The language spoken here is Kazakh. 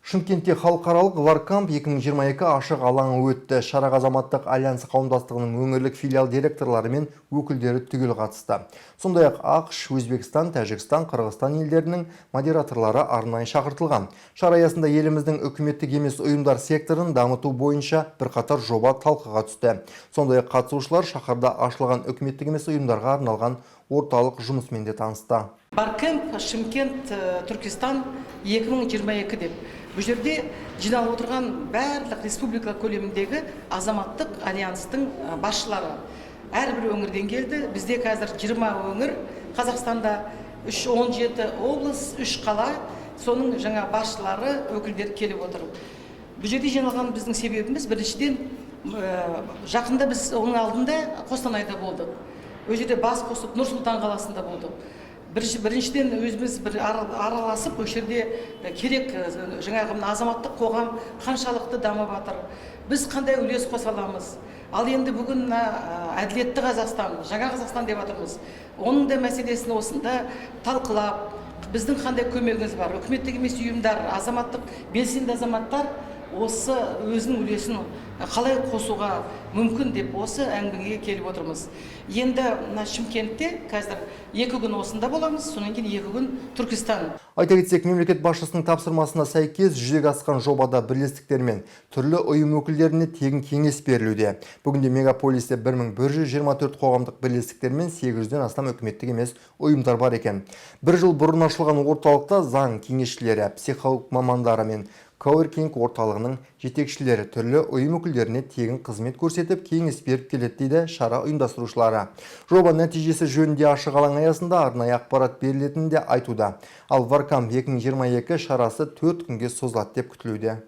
Шымкентте халықаралық WarCamp 2022 ашық алаңы өтті. Шараға Азаматтық альянсы қауымдастығының өңірлік филиал директорлары мен өкілдері түгел қатысты. Сондай-ақ АҚШ, Өзбекстан, Тәжікстан, Қырғызстан елдерінің модераторлары арнайы шақыртылған. Шара аясында еліміздің үкіметтік емес ұйымдар секторын дамыту бойынша бірқатар жоба талқыға түсті. Сондай-ақ қатысушылар шаһарда ашылған үкіметтік емес ұйымдарға арналған орталық жұмысымен де танысты. Баркэмп Шымкент Түркістан 2022 деп, бұл жерде жиналып отырған барлық республика көлеміндегі азаматтық альянстың басшылары әрбір өңірден келді. Бізде қазір 20 өңір Қазақстанда, 3 17 облыс, 3 қала, соның жаңа басшылары, өкілдері келіп отыр. Бұл жерде жиналған біздің себебіміз, біріншіден, жақында біз оның алдында Қостанайда болдық, ол жерде бас қосып, Нұр Сұлтан қаласында болдық. Біріншіден, өзіміз бір араласып, осы жерде керек, жаңағы мына азаматтық қоғам қаншалықты дамып жатыр, біз қандай үлес қоса аламыз. Ал енді бүгін мына әділетті Қазақстан, жаңа Қазақстан деп жатырмыз, оның да мәселесін осында талқылап, біздің қандай көмегіміз бар, үкіметтік емес ұйымдар, азаматтық белсенді азаматтар осы өзінің үлесін қалай қосуға мүмкін деп, осы әңгімеге келіп отырмыз. Енді мына Шымкентте қазір 2 күн осында боламыз, содан кейін 2 күн Түркістан. Айта кетсек, мемлекет басшысының тапсырмасына сәйкес жүзеге асқан жобада бірлестіктер мен түрлі ұйым өкілдеріне тегін кеңес берілуде. Бүгінде мегаполисте 1124 қоғамдық бірлестіктер мен 800-ден астам үкіметтік емес ұйымдар бар екен. Бір жыл бұрын ашылған орталықта заң кеңесшілері, психолог мамандары мен коворкинг орталығының жетекшілері түрлі ұйым өкілдеріне тегін қызмет көрсетіп, кеңес беріп келеді дейді шара ұйымдастырушылары. Жоба нәтижесі жөнінде ашық алаң аясында арнайы ақпарат берілетінін де айтуда. Ал WarCamp 2022 шарасы 4 күнге созылады деп күтілуде.